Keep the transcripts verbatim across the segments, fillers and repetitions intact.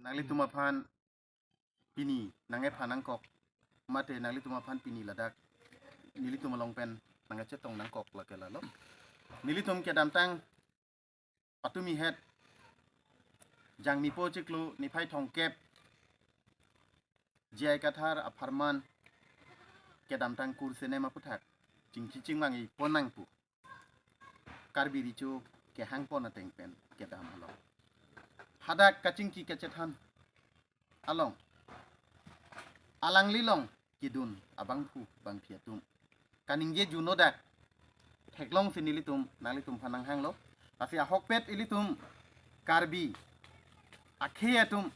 Nanglitum aphan pini nang-ephan nangkok, mate nanglitum aphan pini ladak nelitum along pen nangkachetong nangkok lake lalo. Nelitum kedamtang patumi het Jangmipo chiklo niphai thomkep J I Kathar apharman kedamtang kursenem aputhak chingki chingvang-i pon nang pu Karbi Recho kehang pon ateng pen kedam along, hadak kachingki kachethan along, alangli along kedun abangphu bangphi atum kaningje juno dak theklongsi nelitum nanglitum aphan nanghanglo. Lasi ahokpet ilitum Karbi akhei atum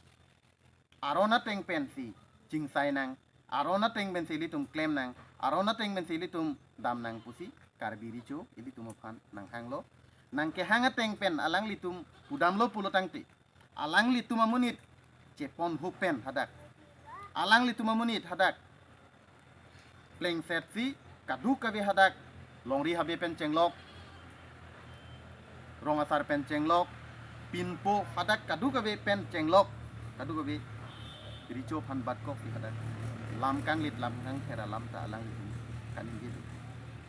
aron ateng pensi chingsai nang, aron ateng pensi ilitum klem nang, aron ateng pensi ilitum dam nang pusi Karbi Recho ilitum aphan nanghanglo. Nangkehang ateng pen alanglitum pudamlo pulo tangte, alanglitum amonit chepon hup pen hadak, alanglitum amonit hadak plengsetsi kadokave hadak Longri Habe pen chenglok, Rong Asar pen chenglok, pinpo hadak kadokave pen chenglok, kadokave Recho aphan batkoksi hadak lam kanglit lam kangthera alam ta alanglitum kaningje do.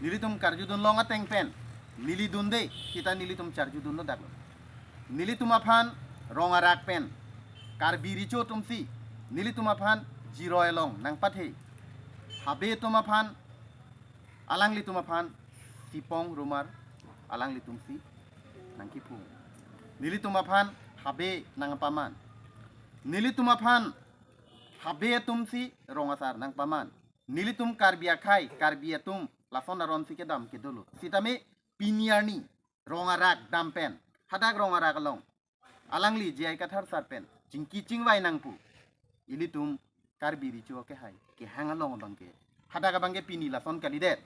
Nelitum karjudun long ateng pen neli dunde, kita nelitum charjudun lo daklo. Nelitum aphan Rong Arak pen Karbi Recho atumsi nelitum aphan jiroi along nangpathe. Habe atum aphan, alanglitum aphan sipong rumar alanglitumsi nangkiphung. Nelitum aphan habe nangpaman. Nelitum aphan habe atumsi Rong Asar nangpaman. Nelitum Karbi akhei, Karbi atum lason aronsi kedam kedolo. Sitame pini arni Rong Arak dam pen, hadak Rong Arak along alangli J I Kathar sar pen chingki chingvai nang pu ilitum Karbi Recho kehai kehang along abangke, hadak abangke pini lason kalidet.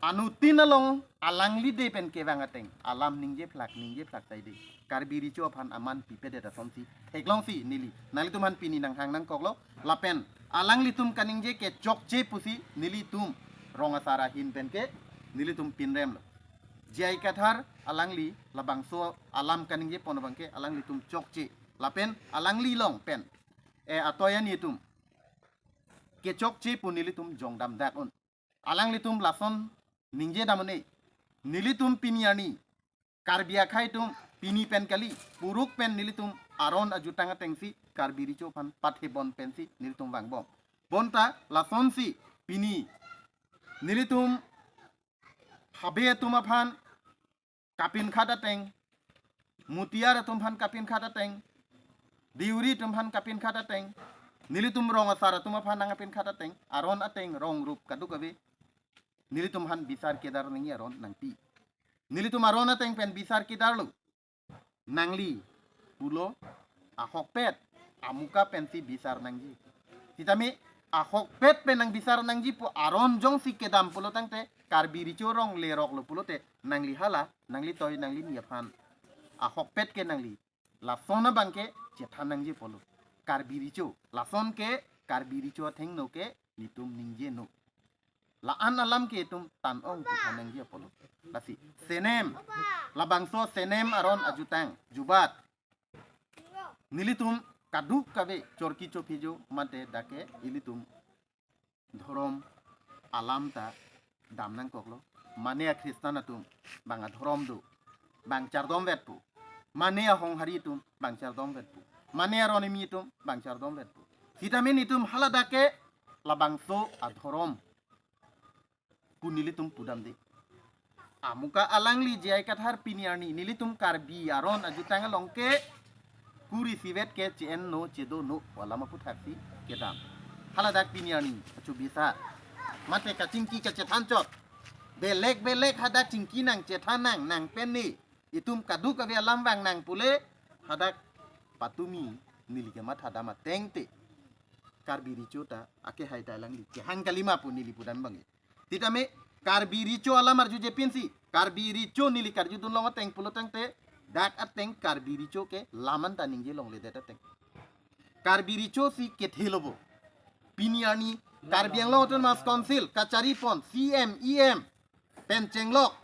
Anuttin along alangli de pen kevang ateng alam ningje phlak ningje phlak saide Karbi Recho aphan aman pipedet asonsi theklongsi neli nanglitum aphan pini nanghang nangkoklo. Lapen alanglitum kaningje kechokche pusi nelitum Rong Asar ahin penke nelitum pinremlo. J I Kathar alangli labangso alam kaningje pon abangke alanglitum chokche. Lapen alangli along pen, eh, atoyan atum kechokche pu nelitum jongdam dak un. Alanglitum lason ningje dam un-e. Nelitum pini arni Karbi akhei atum pini pen kali, puruk pen nelitum aron ajutang atengsi Karbi Recho aphan pathebon pensi nelitum vangbom. Bonta lasonsi pini nelitum Habe atum aphan kapinkhat ateng, Mutiar atum aphan kapinkhat ateng, Deuri atum aphan kapinkhat ateng, nelitum Rong Asar atum aphan nangkapinkhat ateng, aron ateng rong rup kadokave nelitum aphan bisar kedar nangji aron nangpi. Nelitum aron ateng pen bisar kedarlo. Nangli pulo ahokpet amuka pensi bisar nangji. Sitame ahokpet pen nangbisar nangji pu aron jongsi kedam pulo tangte Karbi Recho rong leroklo pulote nangli hala, nangli toi, nangli ni aphan ahokpet ke nangli lason abangke chethan nangji pulo. Karbi Recho lason ke Karbi Recho athengno ke nelitum ningje no. La-an alam ke itum tan ong pu than nangji apotlo. Lasi senem, labangso senem aron ajutang jubat nelitum kadokave chorki chophijo mate dak ke ilitum dhorom alam ta dam nangkoklo. Mane a-Christian atum bang adhorom do, bang chardom vet pu. Mane a-Honghari atum bang chardom vet pu. Mane aron imi atum bang chardom vet pu. Sitame nelitum hala dak ke labangso adhorom pu nelitum pudamde. Amuka alangli J I Kathar pini arni nelitum Karbi aron ajutang along ke kuri sivet ke che-en no, chedo no, alam aputhak si kedam. Hala dak pini arni achu bisar mate kachingki kachethan chot. Belek belek hadak chingki nang chethan nang nang pen ne itum kadokave alam vang nang pule hadak patumi neli kematha dam ateng te Karbi Recho ta akehai ta alangli kehang kalima pu neli pudam abang. Sitame Karbi Recho alam arjuje pinsi, Karbi Recho neli karjudun long ateng pulo tangte, dak ateng Karbi Recho ke lam an ta ningje longledet ateng. Karbi Recho si kethe lo bo. Pini arni Karbi Anglong Autonomous Council kachari pon C M, E M pen chenglok,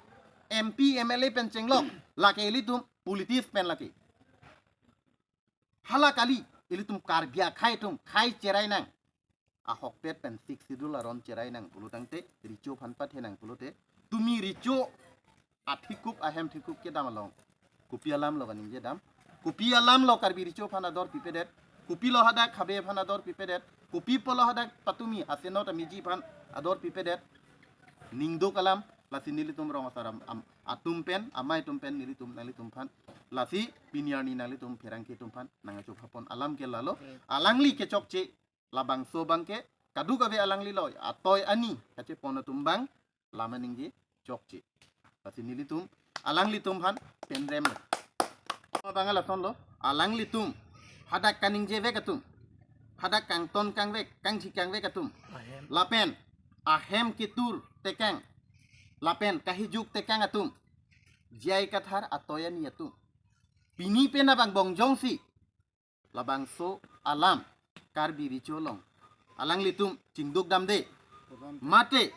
M P, M L A pen chenglok, lake ilitum politics pen lake. Hala kali, ilitum Karbi akhei atum khei cherai nang, ahokpet pen Sixth Schedule aron cherai nang pulo tangte, recho aphan pathe nang pulote, tumi recho athekup ahem thekup kedam along kopi alam lo kaningje dam? Kopi alam lo Karbi recho aphan ador pipedet? Kopilo hadak habe aphan ador pipedet? Kopi pulo hadak patumi Hasina Tami ji aphan ador pipedet? Ningduk alam. Lasi nelitum rong asar am, am, atum pen, amei atum pen nelitum nanglitum aphan, lasi pini arni nanglitum pherangke atum aphan nangkachok hapon alam ke lalo. Alangli kechokche labangso abangke, kadokave alangli lo, atoi ani kachepon atum abang lam aningje chokche. Lasi nelitum alanglitum aphan penrem lo. Abang lason lo, alanglitum hadak kaningjevek atum, hadak kangton kangvek, kangthi kangvek atum, ahem, lapen ahem ketur tekang, lapen kahijuk tekang atum, J I Kathar atoi ani atum, pini penap angbong jongsi labangso alam Karbi recho along alanglitum chingduk damde, mate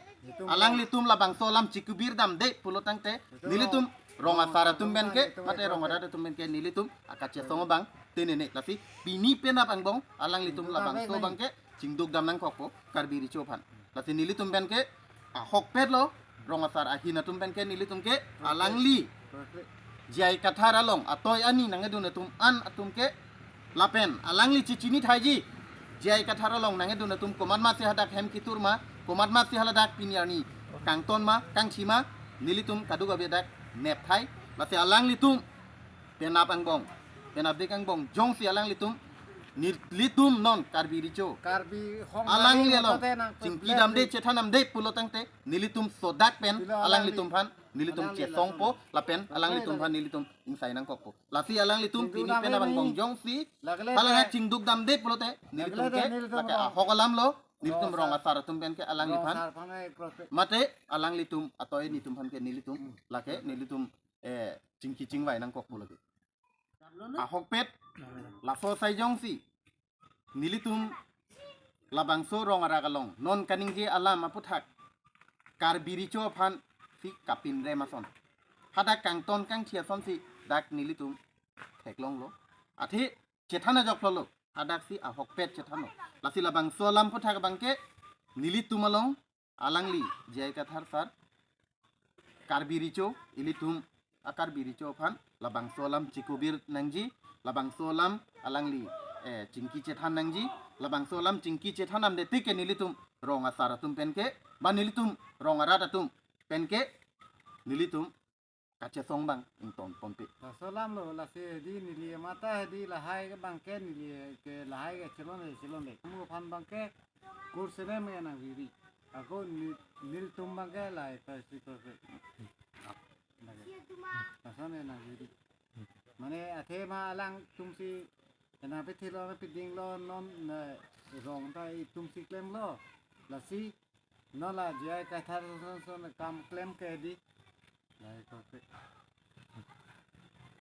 alanglitum labangso alam chikubir damde pulo tangte, nelitum rong asar atum penke mate rong arat atum penke nelitum akachesong abang tenene. Lasi pini penap angbong alanglitum labangso abangke chingduk dam nangkokpo Karbi recho aphan. Lasi nelitum penke ahokpet lo, rong asar ahin atum penke nelitum ke alangli J I Kathar along atoi ani nangkedun atum an atum ke, lapen alangli chechini thaiji, J I Kathar along nangkedun atum komat masi hadak hem ketur ma, komat masi haladak pini arni kangton ma, kangthi ma, nelitum kadokave dak nep thai. Lasi alanglitum penap angbong, penapdik angbong jongsi alanglitum, nelitum non Karbi recho, Karbi hong alangli along chingki damde, chethan damde pulo tangte, nelitum sodak pen alanglitum aphan nelitum chesongpo, lapen alanglitum aphan nelitum ingsai nangkokpo. Lasi alanglitum pini penap angbong jongsi haladak chingduk damde pulote, nelitum ke lake ahok alam lo, nelitum rong asar atum penke alangliphan, mate alanglitum atoi ani atum aphan ke nelitum lake nelitum eh chingki chingvai nangkokpo lake. Ahokpet laso asai jongsi nelitum labangso rong arak along non kaningje alam aputhak Karbi recho aphansi kapinrem ason, hadak kangton kangthi asonsi dak nelitum theklonglo. Athe chethan ajoklo, hadaksi ahokpet chethanlo. Lasi labangso alam aputhak abangke nelitum along alangli J I Kathar sir Karbi recho, ilitum a-Karbi recho aphan labangso alam chikubir nangji, labangso alam alangli eh chingki chethan nangji, labangso alam chingki chethan damde tik ke nelitum rong asar atum penke, ba nelitum rong arat atum penke nelitum kachesong abang ingtonponpe. Laso alam lo, lasi hedi neli mata hedi lahai ke abangke neli ke lahai ke chelonle chelonle. Kamu aphan abangke kursi ne me nang viri. Ako ni-, nelitum abangke lahai kursi kursi. Lason ne nang viri. Mane athema alangtumsi ena pethilo pidinglo non, eh, rong ta itumsi klemlo. Lasi non la J I Kathar son son kam klem ke di. Lahai kursi.